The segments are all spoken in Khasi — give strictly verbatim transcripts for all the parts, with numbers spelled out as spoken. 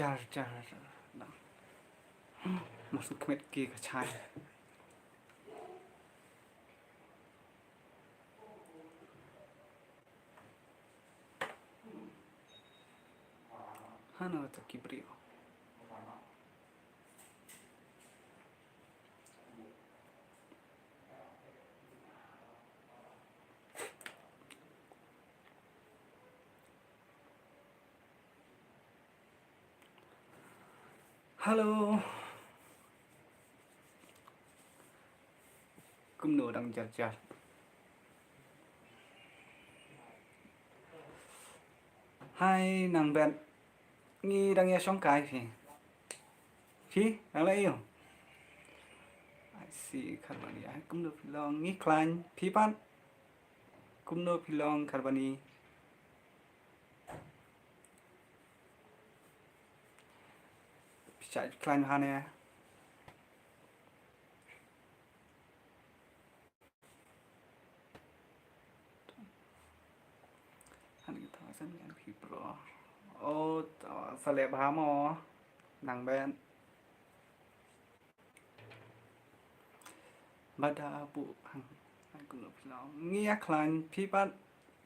Jar jar. Mos khmet ki ka chai. Hana ta ki brio. Hello. Kumno dang jar jar. Hai nang Ben. Ngi dang ïa shongkai phi. Phi dang leh ïu. I see Kharbani. Ai kumno phi long ngi khlaiñ phi pat. Kumno phi long Kharbani. Phi shah khlaiñ ha ne. Han ki thousand ngan ki pro. O, sa leh bha mo. Nang Ben. Bada bu hang. Ai kumno phi long. Ngi ïa khlaiñ phi pat.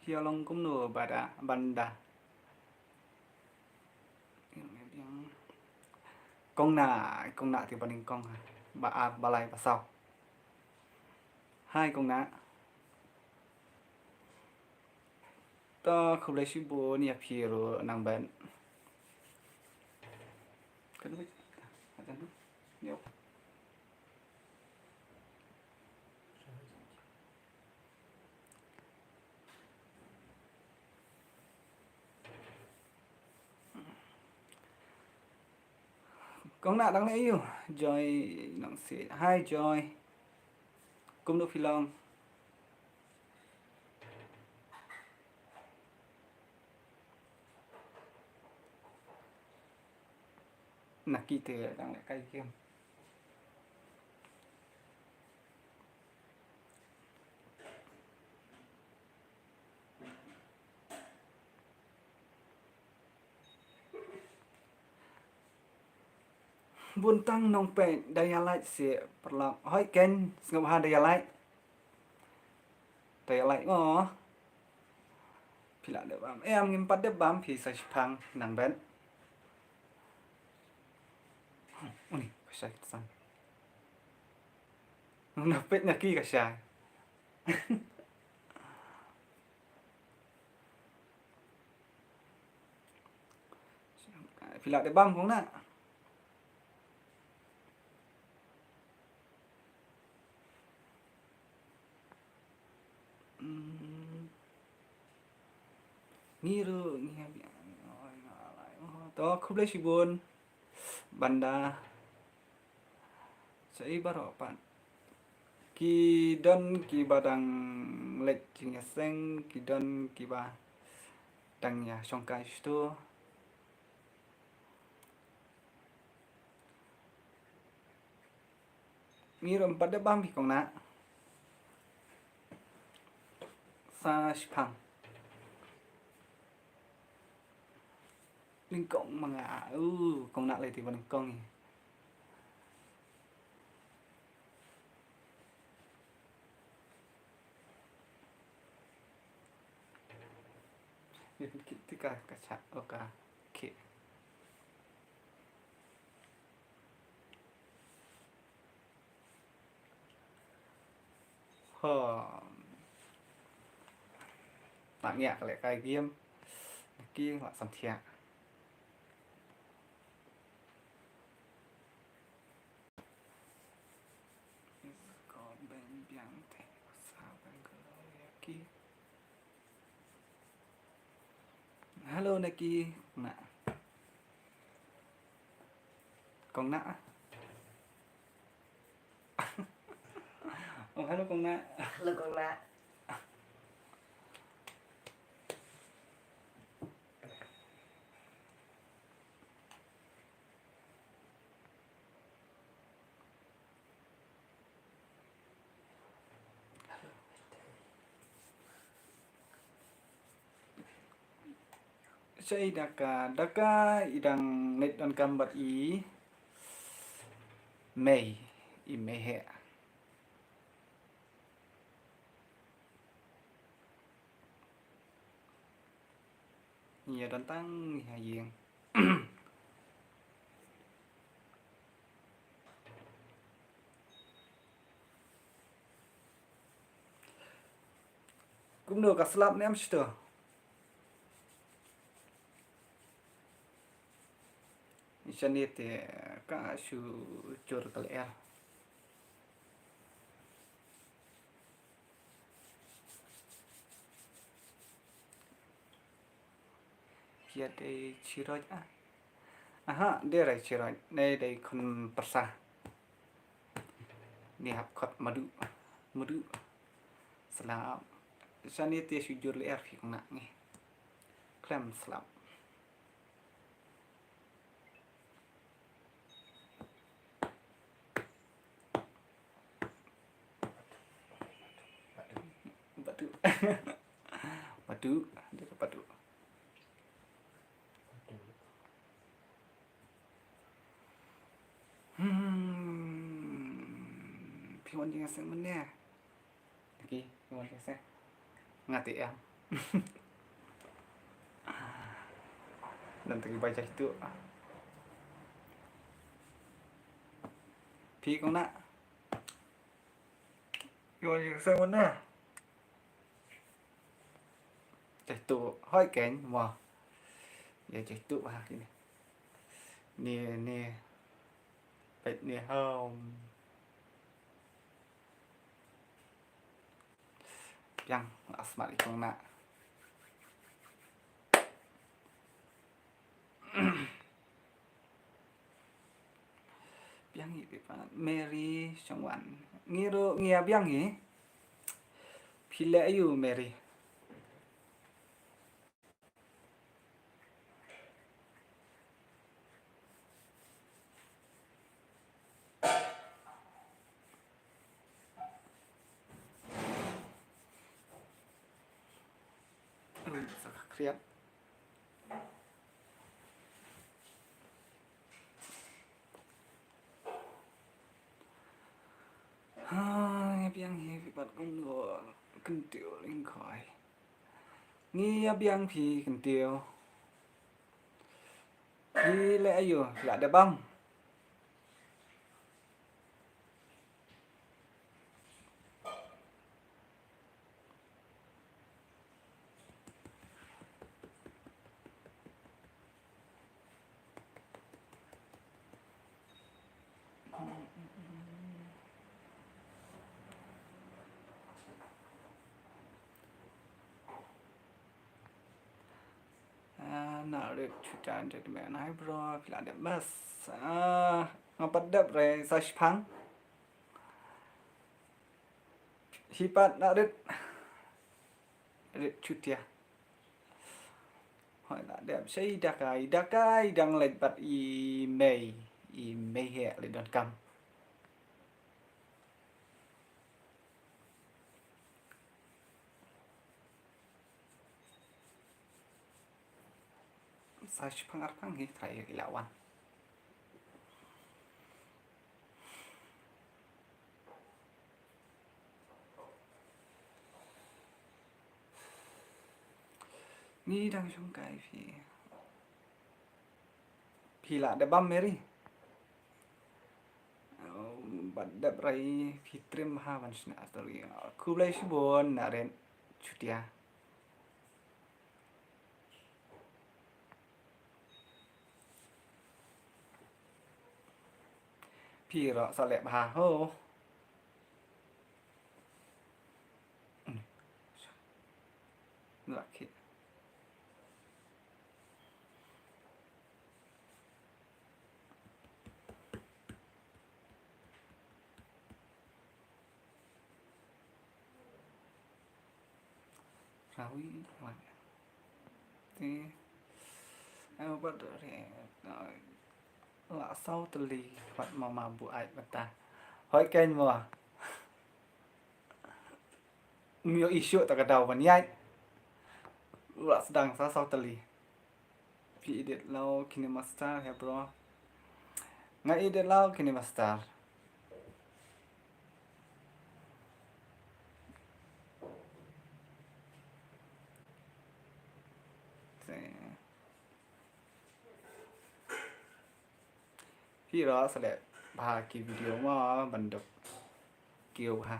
Phi ïa long kumno bada banda. Kong Na, kong Na ti ba nyngkong ha. Ba ar ba lai ba saw. Hai kong Na. To khublei shibun ïa phi ruh nang Ben. Kan wei. Ajan. Yo. Kong Na dang leh ïu. Joy Nongsiej. Hai Joy. Kumno phi long. Na ki te dang leh kai game. Bun tang nong peit da ïa like seh paralok. Hoi ken sngewbha da ïa like. Da ïa like mo. Phi lah dep bam. Em ngim pat dep bam phi sa shipang nang Ben. Uni ka shai ka san. Na peit na ki ka shai. Phi lah dep bam kong Na. Hmm. Ngi ruh ngi hap ïa. To khublei shibun. Banda. Sa i baroh pat. Ki don kiba dang leit jingïaseng, ki don kiba dang ïa shongkai shuh. Ngi ruh pat dep bam phi kong Na. Sa shipang. Nyngkong ma nga. U kong Na lei ti ba nyngkong i. Ti ka ka cha o ka ki. Ho. Tang ïa ka leh kai game. Ki la sam thiah. Ko ben biang te sa ben ko ïa ki. Hello Neki, Na. Kong Na. Oh, hello Kong Na. Hello Kong Na. Shaei da ka, da ka i dang leit donkam bad i mei, i mei heh. Ïa don tang ïa ïing. Kumno ka slap ne em shito? Shane te ka shu jur ka lyer. Ïa dei chiroit ah. Aha, dei rai chiroit. Nei dei khun pyrsa. Ni hap khot madu. Madu. Slap. Shane te shu jur lyer phi kong na ngi. Khlem slap. Batu. Batu. Dia ke batu. Hmm. Phi wan jingïaseng mynne? Lagi, phi wan jingïaseng? Nga te em. Don te ki bai jai tu. Phi kong na. Phi wan jingïaseng mynne? Jai tu hoi keng mo. Ïa jai tu ha kine. Ni, ni. Peit ni hom. Biang, la smat i kong na. Biang hi phi pat Mary Shongwan. Ngi ruh ngi ïa biang hi. Phi leh aïu Mary? Ui, sa ka khriat. Ha, ngi biang hi phi pat kumno, kyntiew lyngkhoi. Ngi ïa biang phi kyntiew. Phi leh aïu, phi la dep bam? Ah, na rit chuta entertainment. Hi bro, phi la dep bas? Ah, nga pat dep re, sa shipang. Hi pat na rit. Rit chutia. Hoi la dep shaei da ka, i da ka i dang leit bad i mei, i mei heh leit donkam. Sa shipang arpang hi trai ïa ki la wan. Ngi dang shong kai phi. Phi la dep bam Mary? Bad dep rai phi trim ha ban shna story. Khublei shibun na rit chutia. Phi ruh sa leh bha ho. Lak hi. Rawi wan. Te. Ai, wat re. La saw tylli wat mama buaid mynta. Hoi keiñ mo. Ym ïoh issue ta ka daw ban ïaid. La sdang sa saw tylli. Ki edit law KineMaster he bro. Nga edit law KineMaster. Phi ruh sa leh bha ki video mo ban dep kiew ha.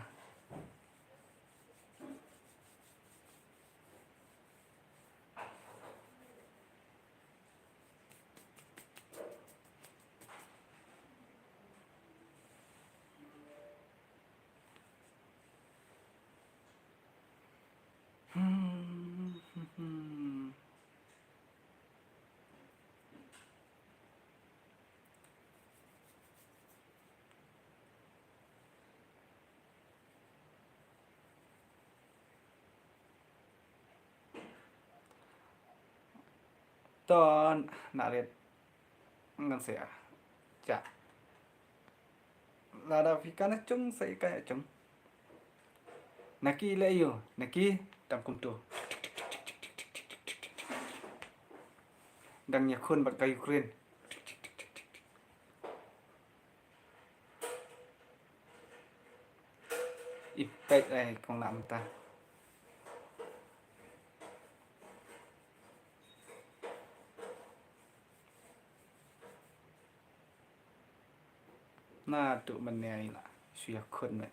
To, na rit ngan sa ïa. Cha. Lada phi kan ïa chung sa ïa ka ïa chung. Na ki leh ïa u, na ki dang kumto. Dang ïakhun bad ka Ukraine. Ih, peit ai kong lam ta. Na tu mane ai la shu ïakhun me.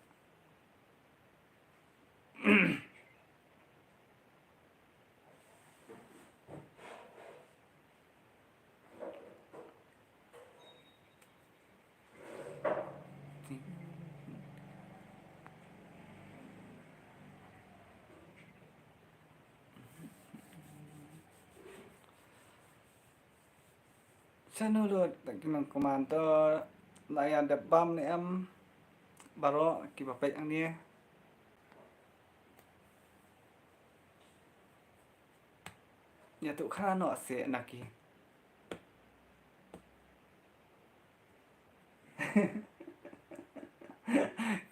Shano lut da ki nongkoman to, la ïa dep bam ne em baroh kiba peit hangne. Ïathuh khana noh seh na ki.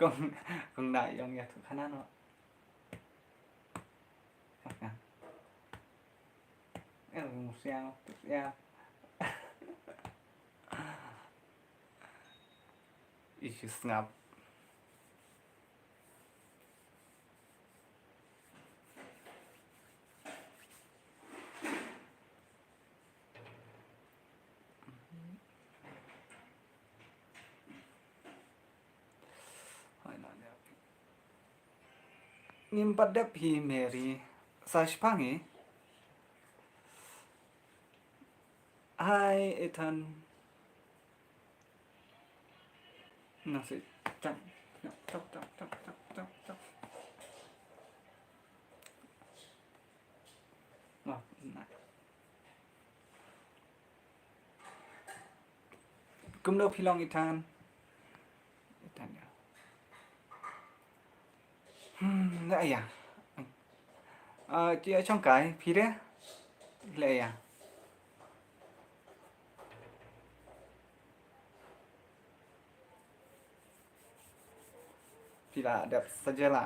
Kong, kong Naiong ïathuh khana noh. Ïa, ïa. Eh, ngsiang, ïa. Ih, sngap. Ngim pat dep hi Mary. Sa shiphang hi. Hi Ethan. Nang si chang. Chang, chang, chang. Wah, na. Kumno phi long Ethan? Ethan ïa. Hmm, leh ïa. Ah, ci chong kai phi de. Leh ïa. Phi la dep saja la.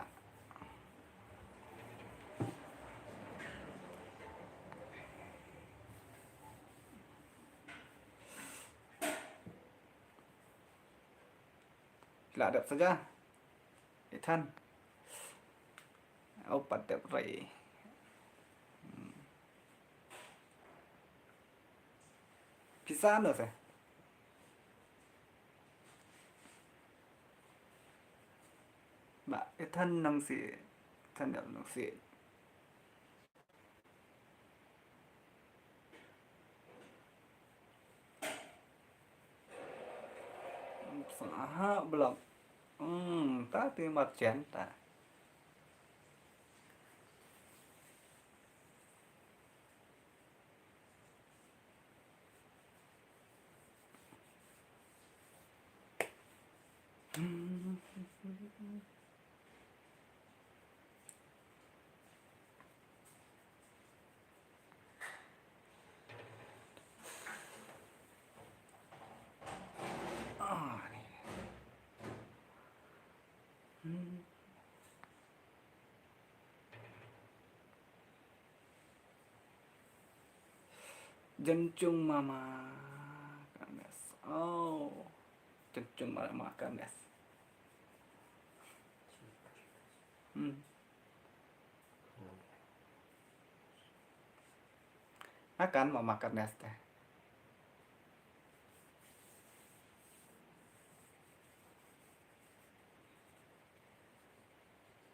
Phi la dep saja. Ethan. Au pat dep rei. Hmm. Pisa no se. Ba, Ethan nang si, Ethan dep nang si. Sa ha blok. Hmm, ta ti mat chen ta. Jenchung mama kanes. Oh. Jenchung mama kanes. Hmm. Akan mama kanes te.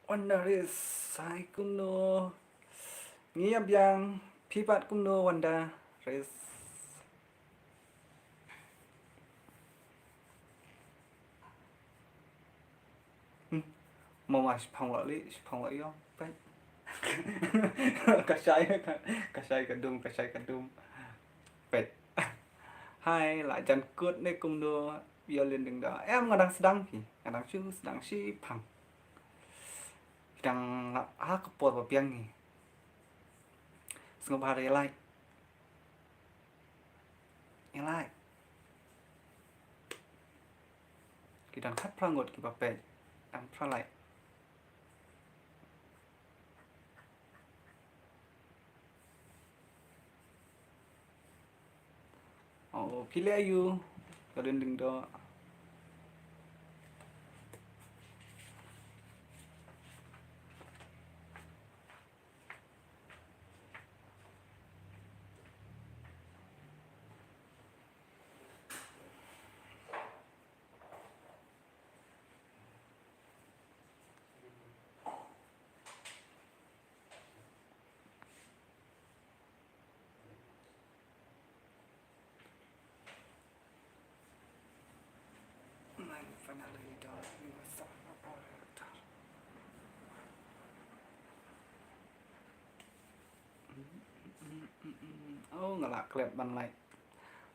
Wanda Ris, hai kumno? Ngi ïa biang, phi pat kumno Wanda Ris? Hmm. Mama shiphang la li, shiphang la ïong. Peit. Ka shai ka, ka shai ka dum, ka shai ka dum. Peit. Hai, la jan kut ne kumno, Yolin Dingda. Em, nga dang sdang phi, nga dang shu sdang shiphang. Dang ha ka por ba biang ngi. Sngewbha ïa like. Ïa like. Ki dang khatphra ngut kiba peit. Dang phra like. Oh, phi leh aïu? Ka ding ding doh. Oh, nga la klet ban like.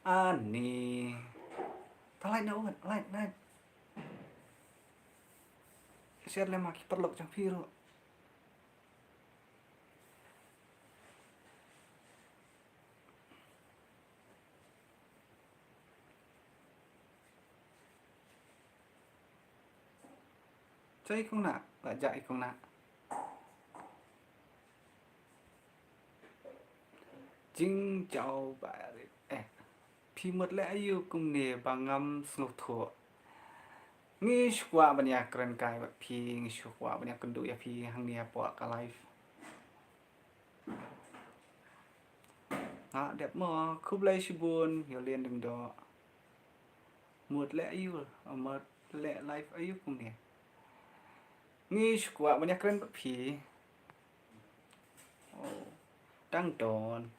Ani. Ta like na, oh, like, like. Share lem ha ki paralok jong phi ruh. Sa i kong na, la ja i kong na. Jingjau ba rit, eh. Phi mut leh aïu kumne ba ngam sngewthuh. Ngi shu kwah ban ïa kren kai bad phi, ngi shu kwah ban ïa kynduh ïa phi hangne hapoh ka live. Nga dep mo, khublei shibun, Yolin Dingdoh. Mut leh aïu, mut leh live aïu kumne. Ngi shu kwah ban ïa kren bad phi. Oh, dang don.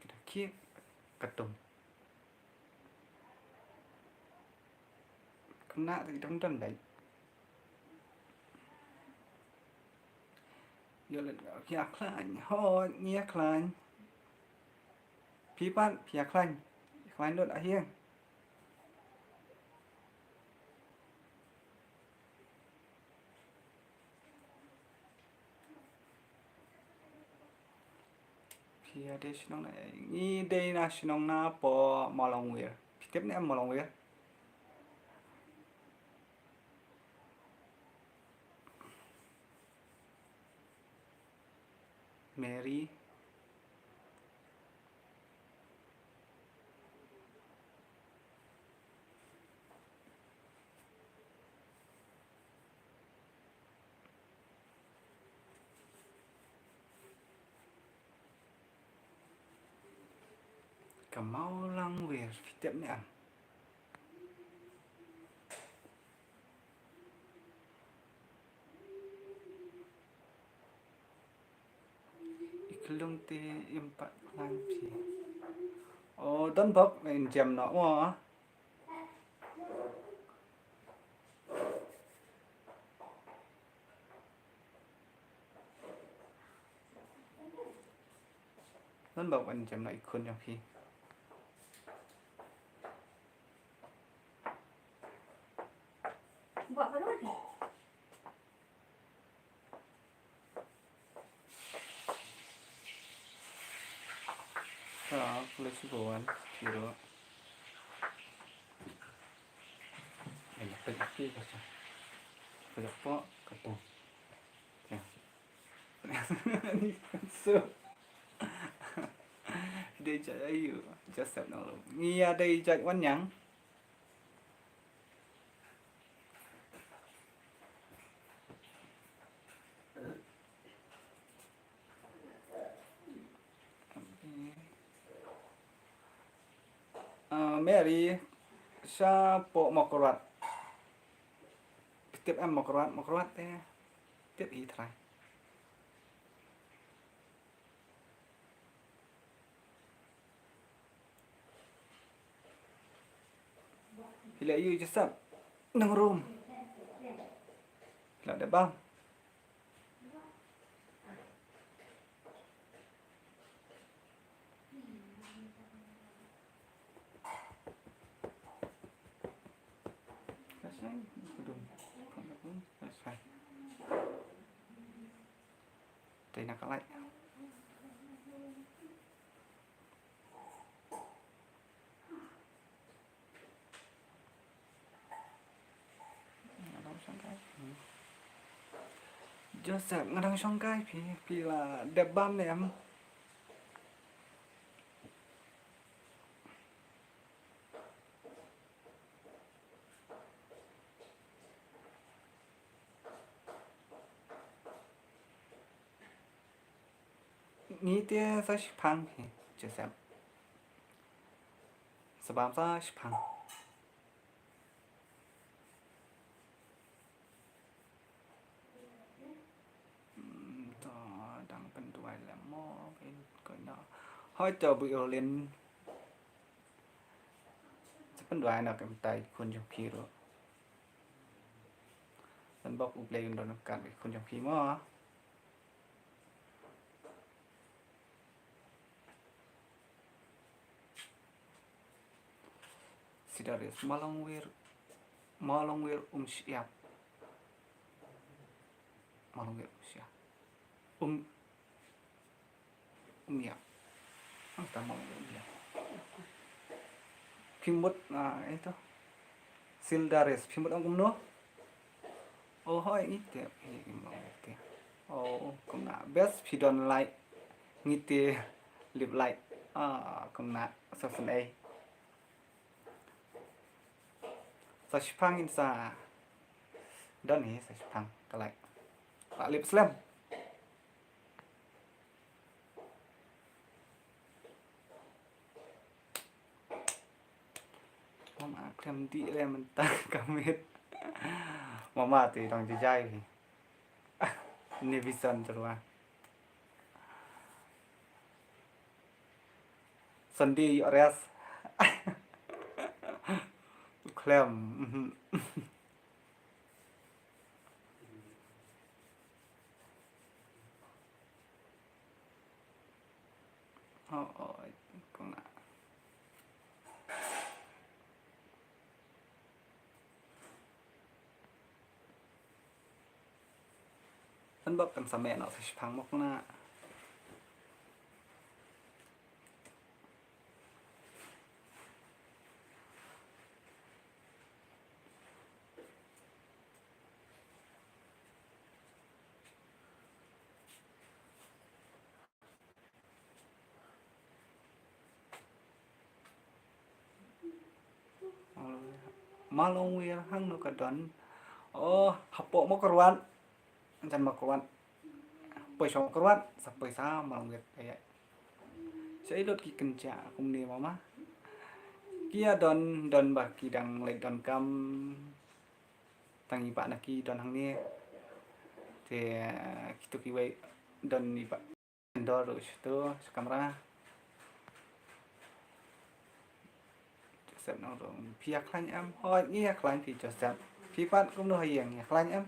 Kita ki katum. Kena ti dang don dai. Yo let, phi ïa khlaiñ, hooid ngi ïa khlaiñ. Phi pat phi ïa khlaiñ, ïa khlaiñ lut ahiang. Phi ïa dei shnong na, ngi dei na shnong na poh Mawlangwir. Phi tip ne em Mawlangwir? Mary. Ka Mawlangwir, phi tip ne em? I khlung te im pat khlaiñ phi. O, don bok in jem noh mo. Don bok ban jem noh i khun jong phi. Ka, Let's go on. Zero. Ay, pwede ki kasi. Pwede po, kato. Yeah. So, dei judge ayu, Joseph nong lo. Ngi ïa dei judge wan ñiang. Ah, Mary, shapoh Mawkyrwat. Tip em Mawkyrwat, Mawkyrwat te. Tip hi trai. Phi la ïoh Joseph nongrum. Phi la dep bam. Dei na ka light. Nga dang shongkai. Joseph, nga dang shongkai phi, phi la dep bam ne em? Ngi te sa shipang hi, Joseph. Sa bam sa shipang. Hmm, to dang pynduwai lem mo, pyn ko na. Hoi to bu Olin. Sa pynduwai na kem tai khun jong phi ruh. San bok U Blei un don kat khun jong phi mo. Sidarius, Malongwir, Malongwir Umsiap. Malongwir Umsiap. Um, Umya. Ang tama Umya. Phi mut, ah, ito. Sildaris, phi mut ong kumno? Oh, hoi, ite. Eh, imo ite. Oh, kumna. Best phi don light. Ngite lip light. Ah, kumna. Sa sien ei. Sa shipang in sa don hi, sa shipang ka light. Ka lip slem. Mama klem dih re mynta ka miet. Mama te dang jai jai hi. Ni bisan terwa. Sendi res. Klem. Oh, oh, ko nga. Kan bok kan sa meh noh sa shipang mok na. Malongwir hangno ka don. Oh, hapoh Mawkyrwat. Jan Mawkyrwat. Poi sha Mawkyrwat, sa poi sa Malongwir. Aya. Sa i lut ki kynja kumne mama. Ki ïa don, don ba ki dang leit donkam. Tang i ba na ki don hangne. Te, kitu kiwei don i ba. Dor ruh shitu, sha kamra. Joseph nong rong. Phi ïa khlaiñ em? Hooid, ngi ïa khlaiñ phi Joseph. Phi pat kumno ha ïing, ïa khlaiñ em?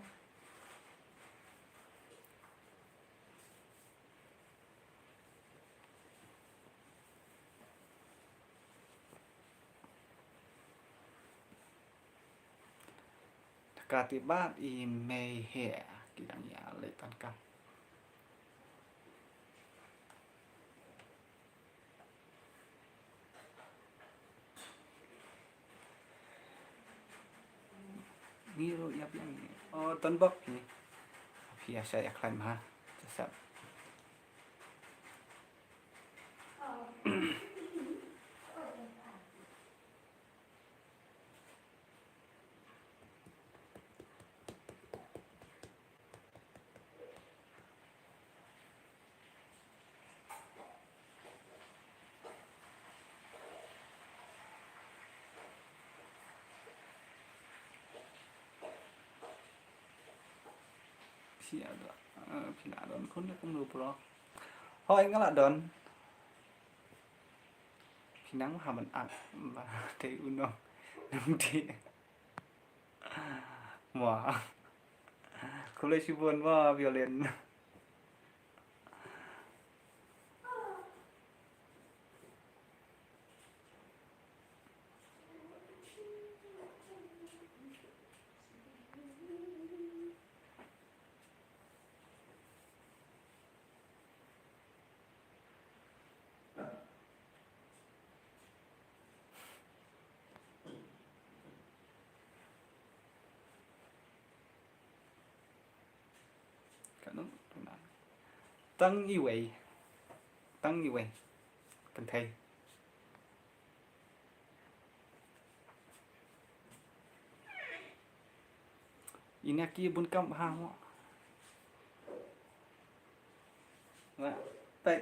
Ka ti bat i mei he ki dang ïa leit pan kam. Ngi ruh ïa phi ngi. Oh, ton bok phi. Phi ïa shah ïa khlaiñ ma ha. Joseph. Phi la don, eh, phi la don khun ne kumno bro? Hooid nga la don. Phi nang ha ban ak ba te u nong nang te. Mo. Khublei shibun mo Violin. Ka nong, tang iwei. Tang iwei. Kynthei. Ina ki bun kam ha mo. Wa, tai.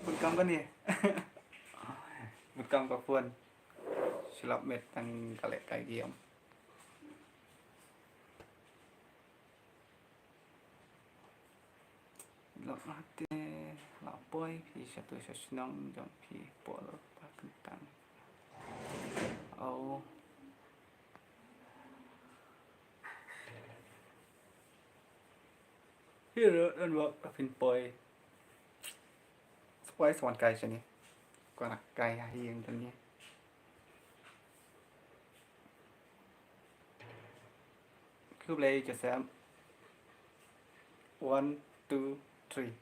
Bun kam kane. Bun kam ka phone. Silap met tang ka lehkai game. Lok hate la poi phi sha tu sha shnong jong phi por pa kentang. Oh. Hi ruh don wok ka phin poi. Shuwa shuwa kai shane. Kwana kai ha hi ïing tang ne. Khublei Joseph. One, two, three.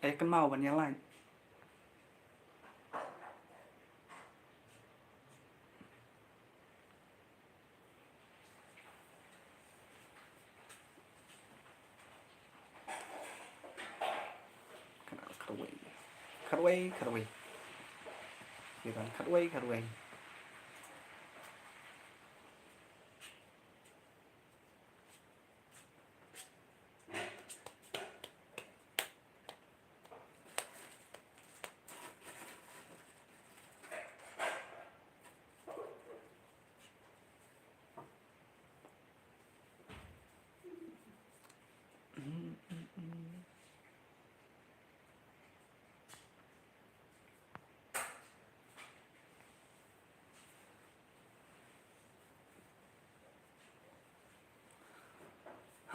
Ai kynmaw ban ïa like. Khatwei, khatwei, khatwei. Khatwei, khatwei.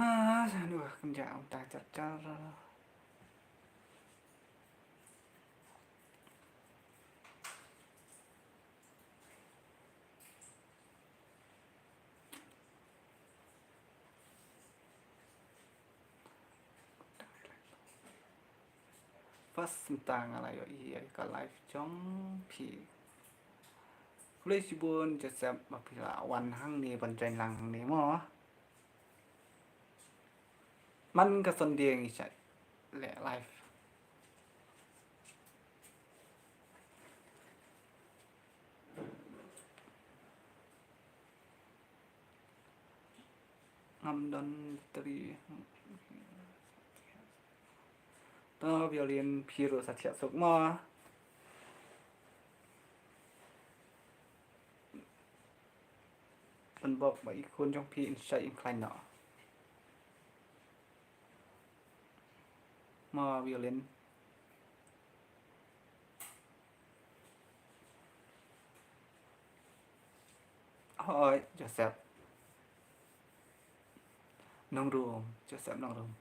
Ha, sa nu kan ja ta char char. First mynta nga la ïohi ïa ka live jong phi. Khublei shibun Joseph ba phi la wan hangne ban join lang hangne mo. Man ka Sunday ngi shait leh live. Ngam don battery. To Violin phi ruh sa thiah suk mo. Pynbok ba i khun jong phi in shai in khlaiñ noh. Mo Violin. Hooid, Joseph. Nongrum, Joseph Nongrum.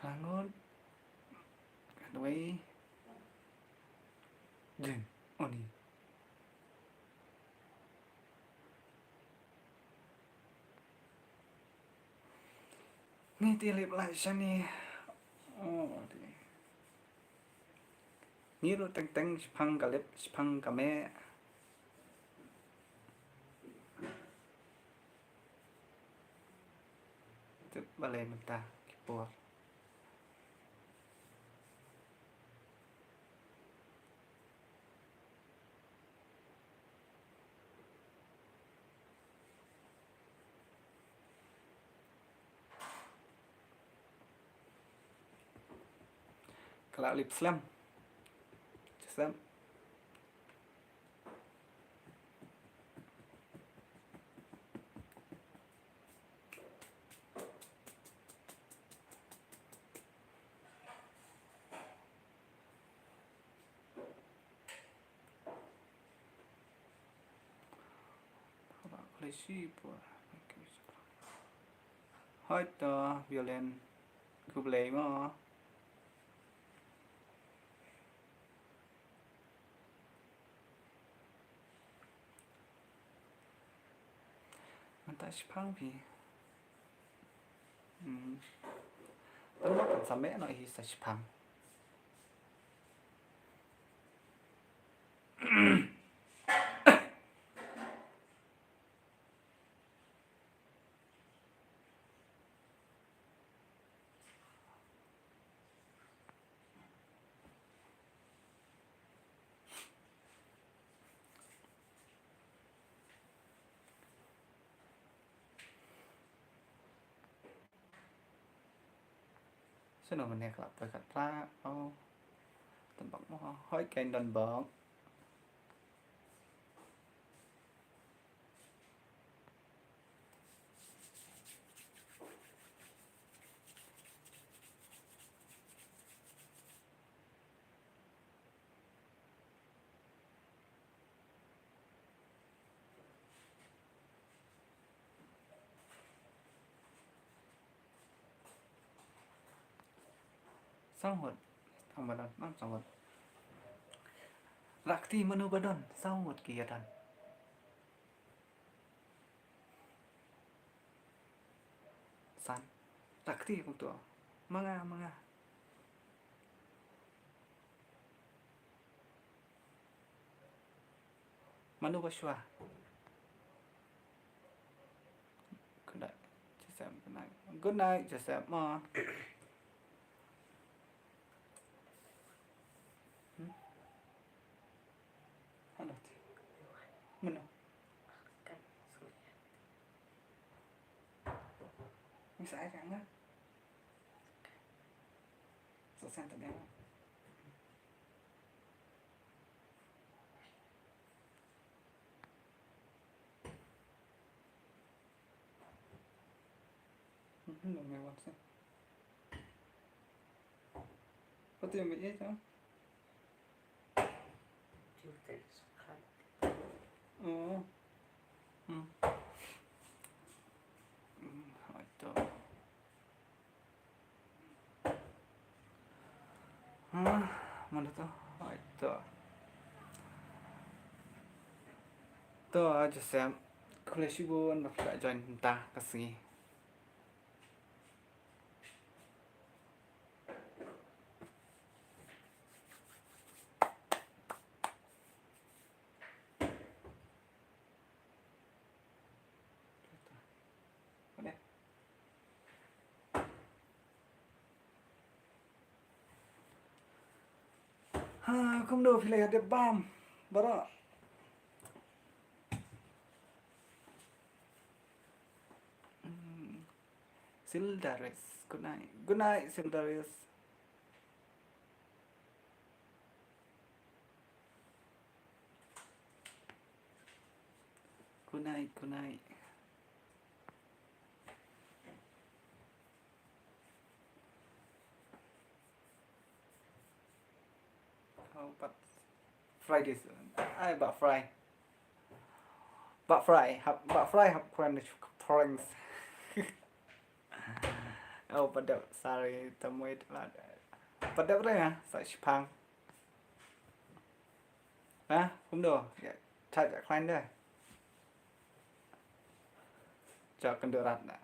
Angut. Anyway. Jing. Oni. Ngi te lip lai shani. Oh, di. Ngi ruh teng teng shipang ka lip, shipang ka meh. Tip balei mynta ki por. Ka la lip slem. Slem. Hoito, violin, khublei mo. Mynta shipang phi. Hmm. Tang ba kan sa meh noh hi sa shipang. Sano mane klap poi khat ra, oh. Tang bok mo, hoi kain don bok. Saw ngut. Tang ba don, nam saw ngut. Rakti mano ba don, saw ngut ki ïa don. San. Rakti kumto. Ma nga, ma nga. Mano ba shuwa. Good night, Joseph. Good night. Good night, Joseph. Ma. Hmm? Hello. Mano? Misa ai ka nga. Sa san ta dang. Hmm, no me WhatsApp. Pati me ye ta. Oh. Hmm. Hmm, hoito. Ha, mano to? Hoito. To, Joseph. Khublei shibun ba phi la join mynta ka sngi. Ha, kumno phi la ïa dep bam baroh? Hmm. Sildaris. Good night. Good night, Sildaris. Good night, good night. How about Fridays? Ai, Bah Fry. Bah Fry, hap, Bah Fry hap kren French. Oh, pat dep, sorry, te mut la. Pat dep re ha, sa shipang. Ha, kumno? Ïa, chat ïa khlaiñ de. Chat kynduh rat na.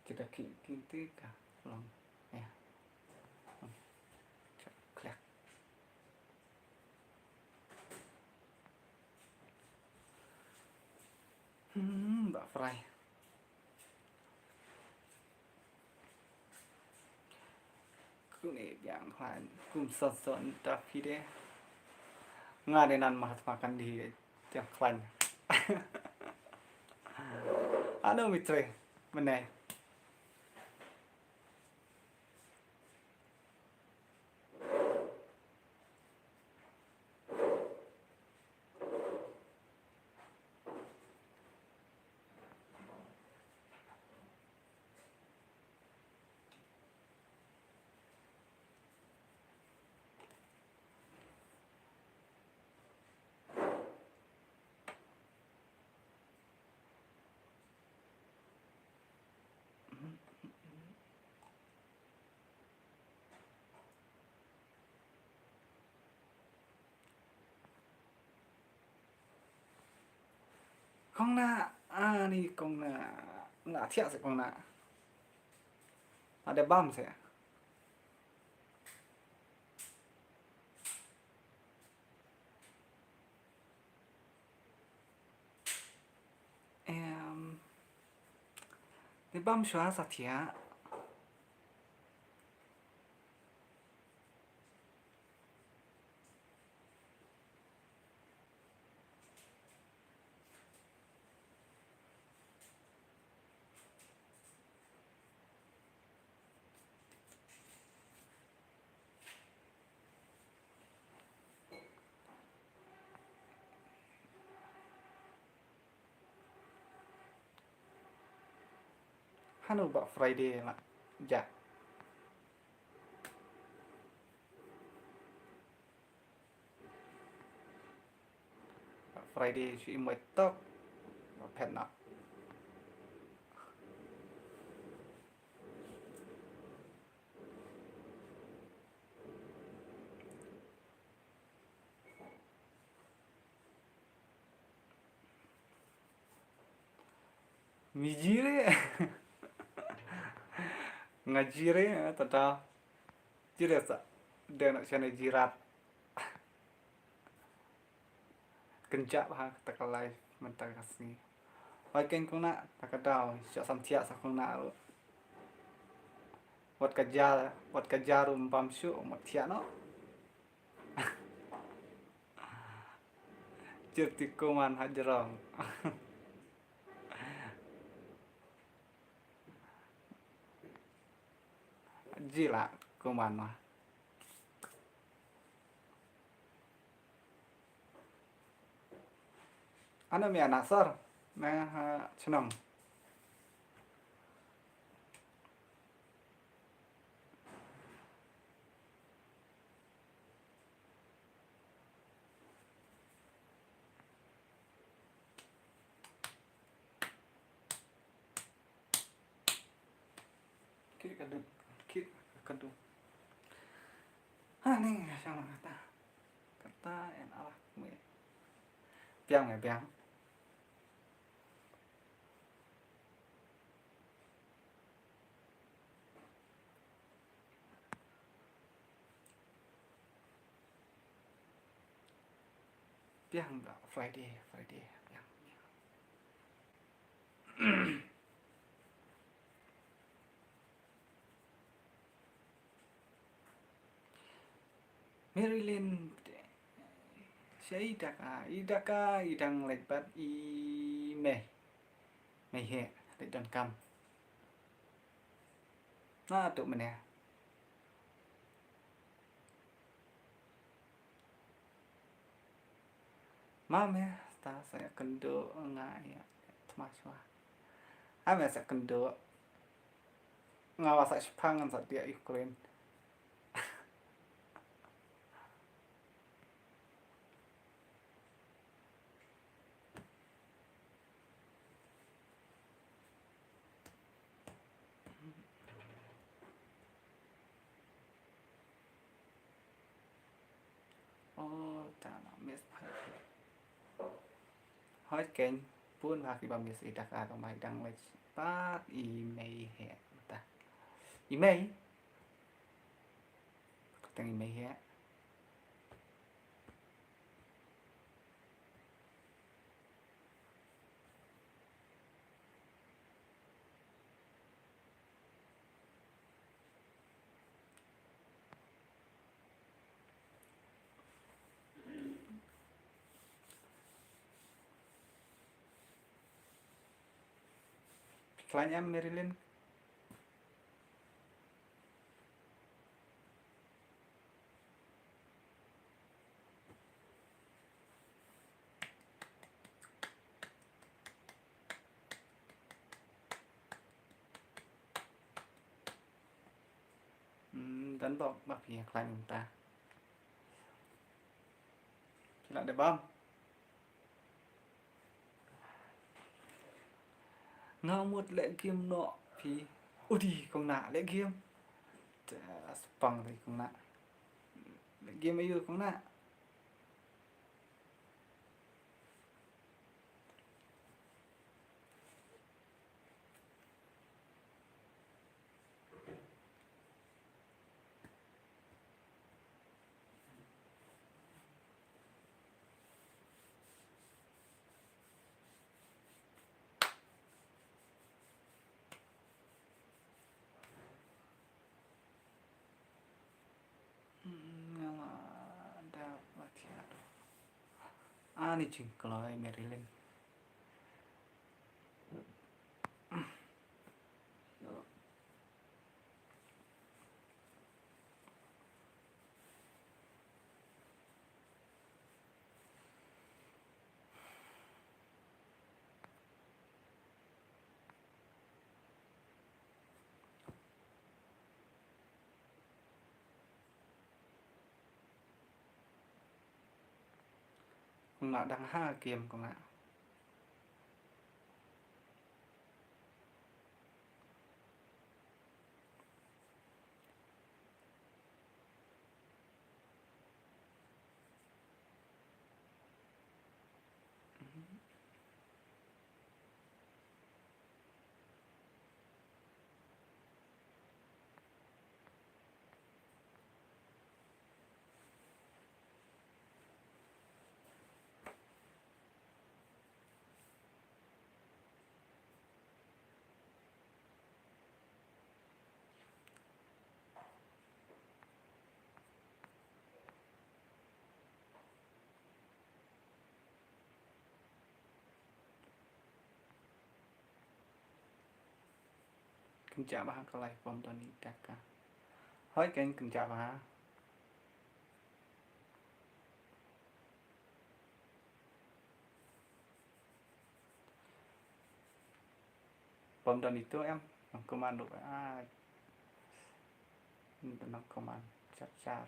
Kita ki, kita ka long. Ya. Klek. Hmm, ba fry. Kuni biang khlaiñ kum son son ta phi de. Nga de nan ma hat makan di tiang khlaiñ. Ano mitre, menai. Kong na, ani kong na, na thiah se kong na. Ada bam se. Em, ni bam shwa sa thiah. Hanu ba Friday la ja. Friday shu i mo tok. Phet na. Mi jire. Nga jire, eh, tata. Jire sa. Dena shane jirat. Kynjah bha kata ka live mynta ka sngi. Oi keng kong na, ta ka daw, sha sam thiah sa kong na ruh. Wat ka ja, wat ka ja ruh mbam shuh, wat thiah noh. Jyrti kuman ha jrong. Jila kuman ma. Ano mi anak sor na ha chnong. Kit ka dum, kit ka dum. Ha ni, siang kata. Kata en Allah me. Biang me biang. Biang ba Friday, Friday, biang, biang. Marilyn, shai daka, i daka, i dang leit bad i mei. Mei he, leit don kam. Na tu mene. Ma me, Ta sa ïa kynduh nga ïa thma shuwa. Ha me sa kynduh. Nga wa sa shipang ngan sa diah Ukraine. Oh, ta na miss. Hoi ken, pun ha ki ba miss i dak a ka mai dang lech. Pat i mei he ta. I mei. Ka teng i mei he. Phi khlaiñ em Marilyn? Hmm, don bok ba phi khlaiñ mynta. Phi lah dei bam. Nga mut leh game noh phi. Udi kong na leh game. Te spang ri kong na. Leh game ayu kong na. Hmm, nga la dap la thiah. Ani jingkloi Marilyn. Kong na dang ha game kong na. Kynjah bha ka live bym don i daka. Hoi ken kynjah bha. Bym don itu em, nang kuman duk ai. Nang kuman char char.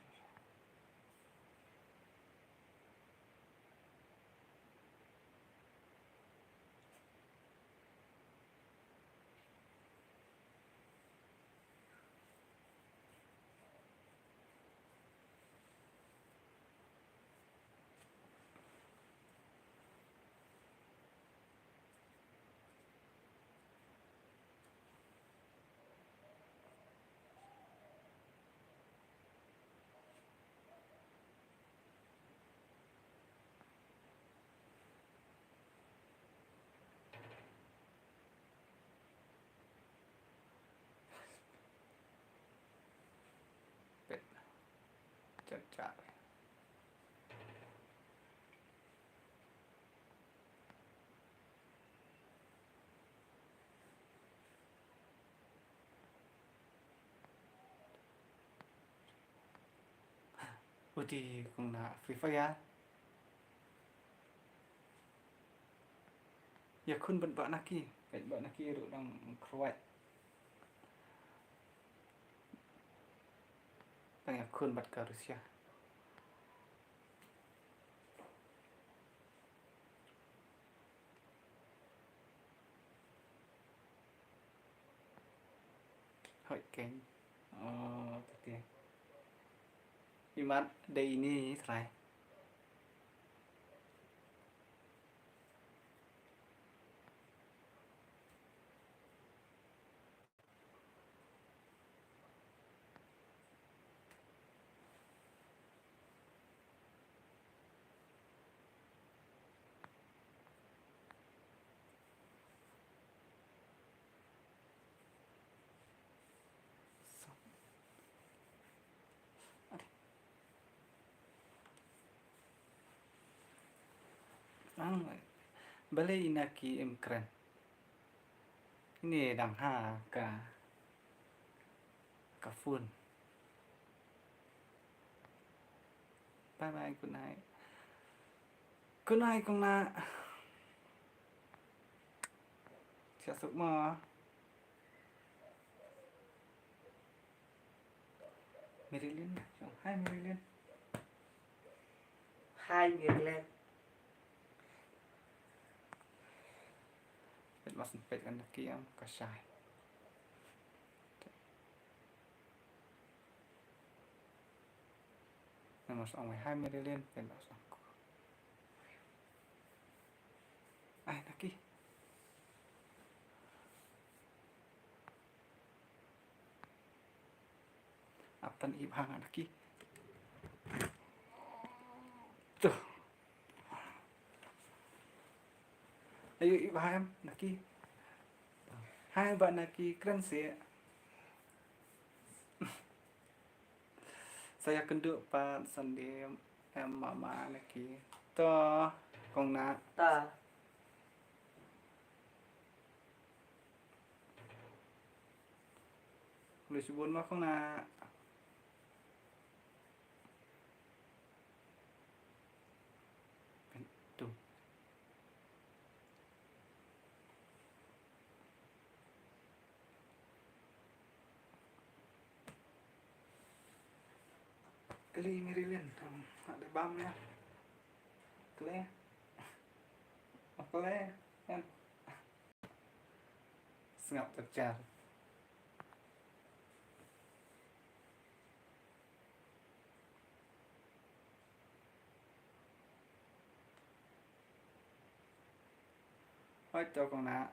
Pet. Char char. Uti kong na Free Fire. Ïakhun bad Bah Naki. Peit Bah Naki ruh dang khrwai. Dang ïakhun bad ka Russia. Hoi keng. Oh, tete. Imat dei ini trai. Ang, balei ina ki im kren? Ini dang ha ka, ka phone. Bye bye, good night. Good night, kong na. Siap suk mo. Marilyn, hi Marilyn. Hi Marilyn. Peit mas peit kan ki am ka shai. Nang mas ong hi Marilyn, peit mas ong. Ai, Naki. Ap tan ip hang Naki. Tuh. Ayo ip hang Naki. Hai Bah Naki, kren seh. Sa ïakynduh pat Sandie em mama Naki. To, kong na. Ta. Khublei shibun ma kong na. Tum. Kali Marilyn, um, ada bam ya. Kali. Kali, kan. Sngap terjar. Hoi to kong na.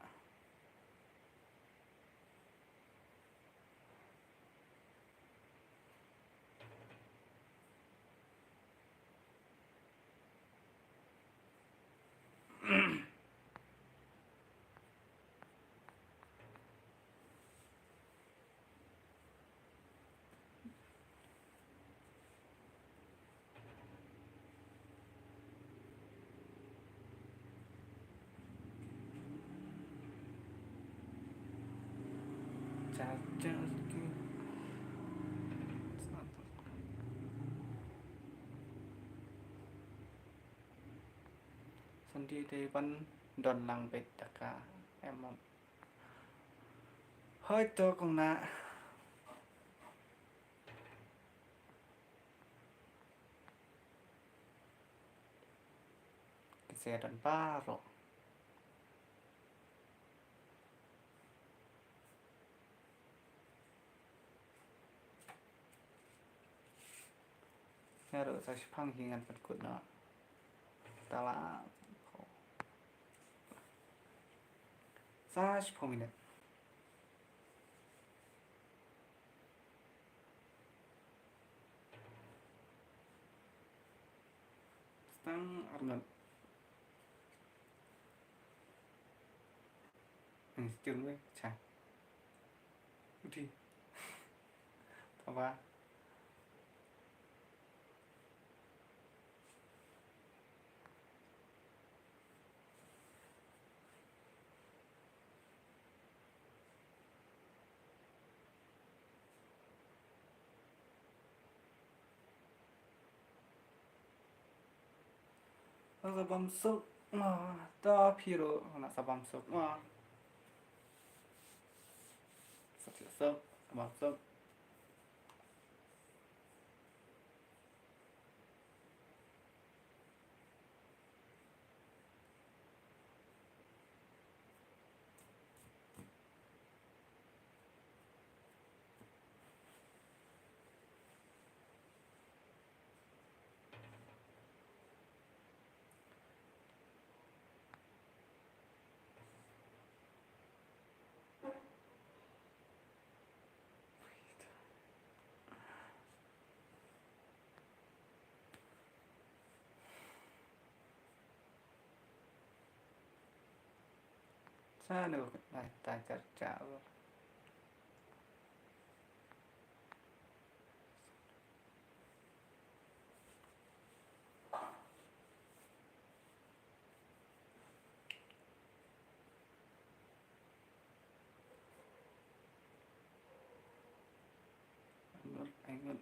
Sandie dei ban don lang beit da ka em. Hoi to kong na. Ki sa don baroh. Nga ruh sa shipang hi ngan pynkut noh. Tala. Sa shiphew minit. Stang arngut. Ang stil wei cha. Uti. Taba. Nga bam suk Ah, ta phi ruh, nga sa bam sop. Ah. Sa sop, sa bam sop. Sa nu, nai, ta char cha. Aingut, aingut.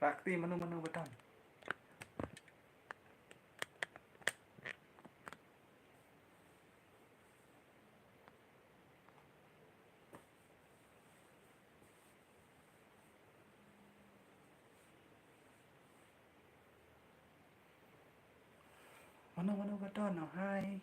Rakti mano mano beton. Mano mano ka don, oh hai.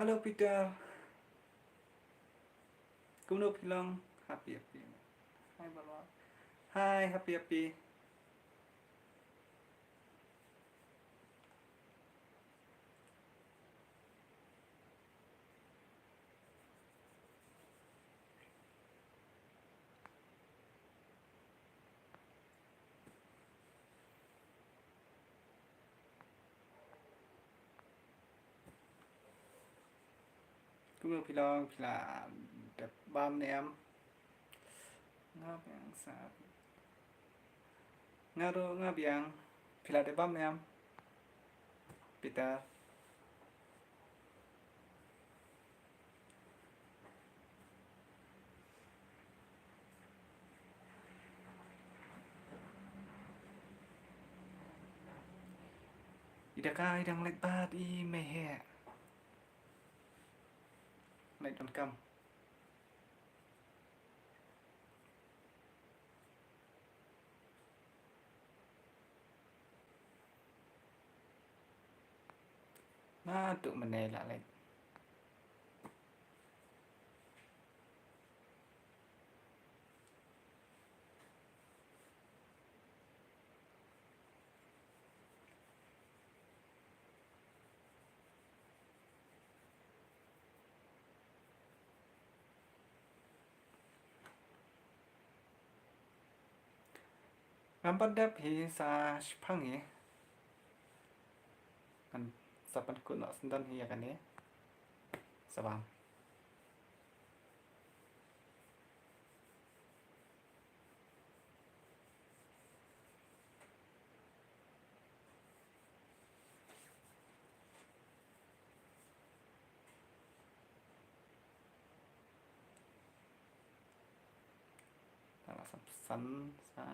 Hello Peter. Kumno phi long? Happy happy. Hi Balwa. Hi, happy happy. Kumno phi long, phi la dep bam ne em? Nga biang sa. Nga ruh nga biang, phi la dep bam ne em? Peter. I da ka i dang leit bad i mei heh. Leit donkam. Naduh mynne la leit. Ngam pat dep hi, sa shipang hi. Ngan sa pynkut noh syndon hi ïa kane. Sa bam. Tang la san phew san sa.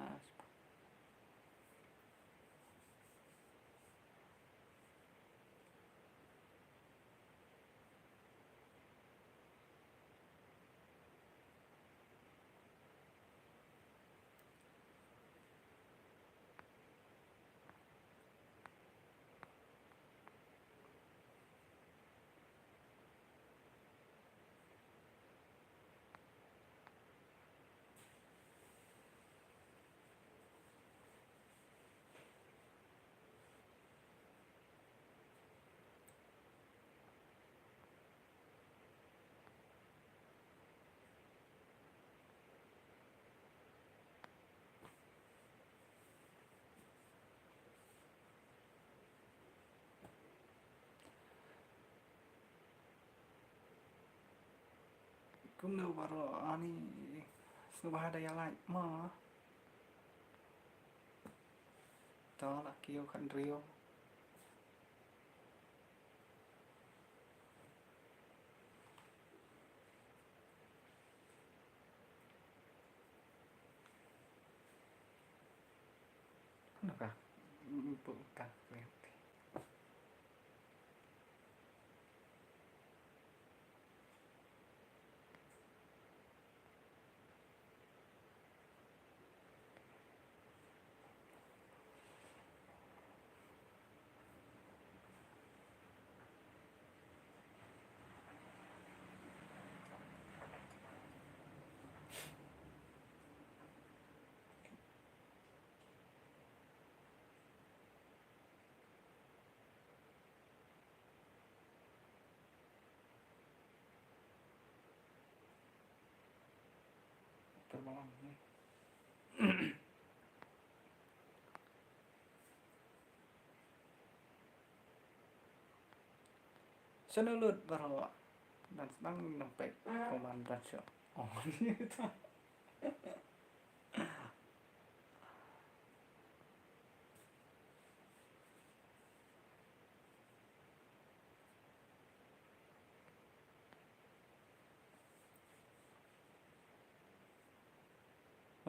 Kumno baroh ani sngewbha da ïa like mo. To la kiew khat hynriew. Naka. Buka. Shano lut baroh. Dan sdang nang pek koman dan sho. Oh, ni ta.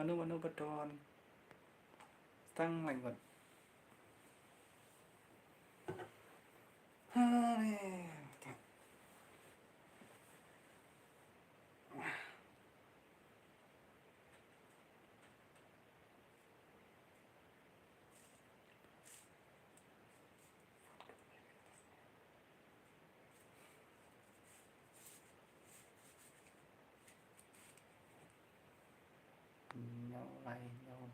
Mano mano ba don. Tang lang ngut. Hare. Nyaw lai nyaw.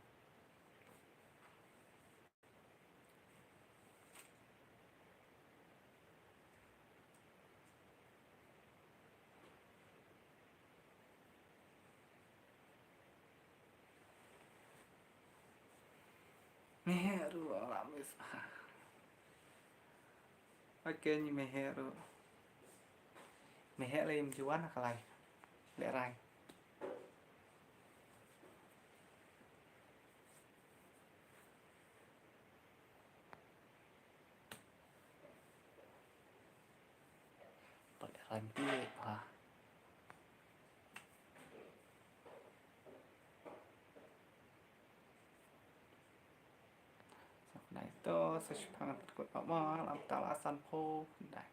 Meheh ruh la miss. Okay, ngi meheh ruh. Meheh lei mjuan ka lai. Lehrai. Pat lehrai mti ha. Sa khnai to sa shipang kut ma ma lam ta la san pho khnai.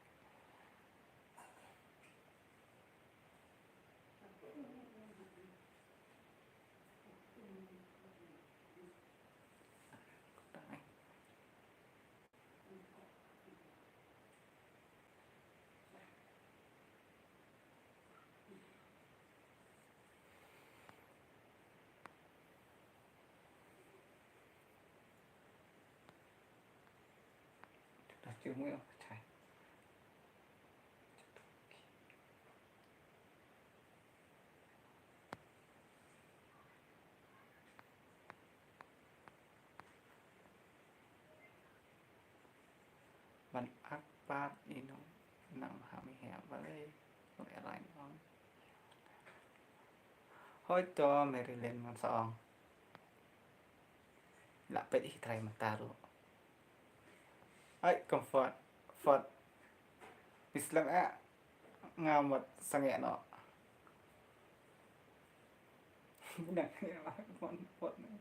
Ban ak pat ino nang ha mi hea balei. Ong e rai ong. Hoi to Marilyn ngan sa ong. La pet i trai mata ru. Ai comfort. Fort. Islam eh. Nga mut sangeh noh. Nang nang mon pot nang.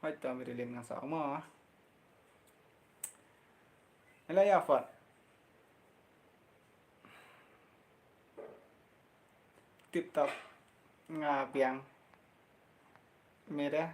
Hoi to Marilyn ngan sa ong mo. Ela ya fot. Tip top. Nga biang. Mira.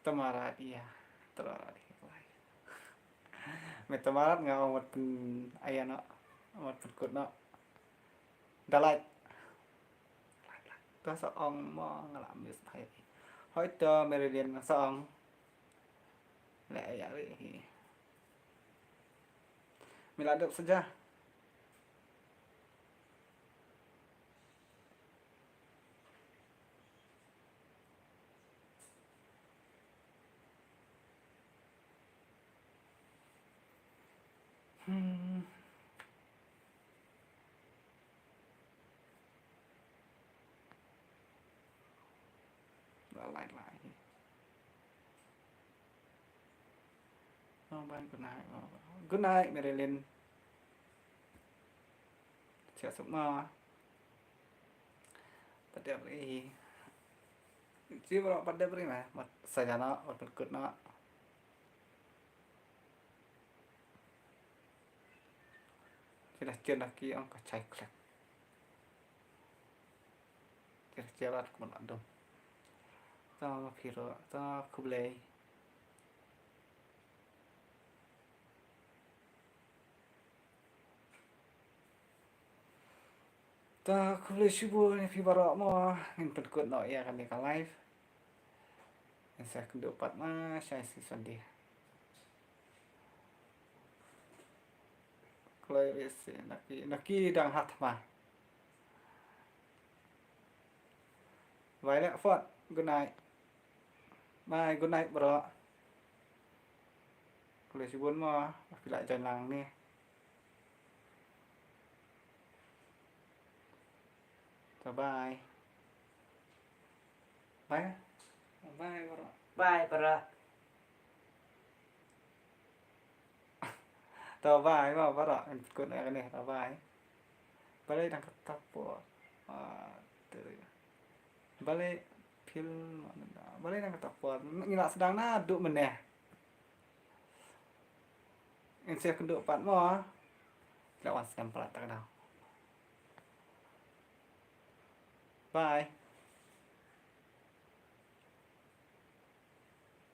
Tamarat iya. Tamarat iya. Me tamarat nga ong wat pyn aya no. Wat pynkut no. Dalat. To sa ong mo nga la miss bha ïa phi. Hoi to Meridian sa ong. Leh ïa ri hi. Me la dep saja. Hmm. Lai lai. Oh, bye, good night. Oh, good night, Marilyn. Chia suk ma. Pat dep ri. Chi bro, pat dep ri ma. Mat saja na, mat kut na. Kila kila ki ong ka chai klek. Kila kila kum la dum. Ta ma phiro, ta khublei. Ta khublei shibun ïa phi baroh mo, ngin pynkut noh ïa kane ka live. Ngin sa kynduh pat ma shai sngi Sunday. Kloi ri si naki naki dang hat ma. Bye leh Ford, good night. Bye, good night baroh. Khublei shibun mo, phi la join lang ni. Bye bye. Bye. Bye baroh. Bye baroh. To bye mo baroh. Kut na kane to bye. Balei dang kata por. Ah, tu. Balei pil balei dang kata por. Ngi la sdang naduh mynne. Ngin sa kynduh pat mo. La wan snem palat ta ka daw. Bye.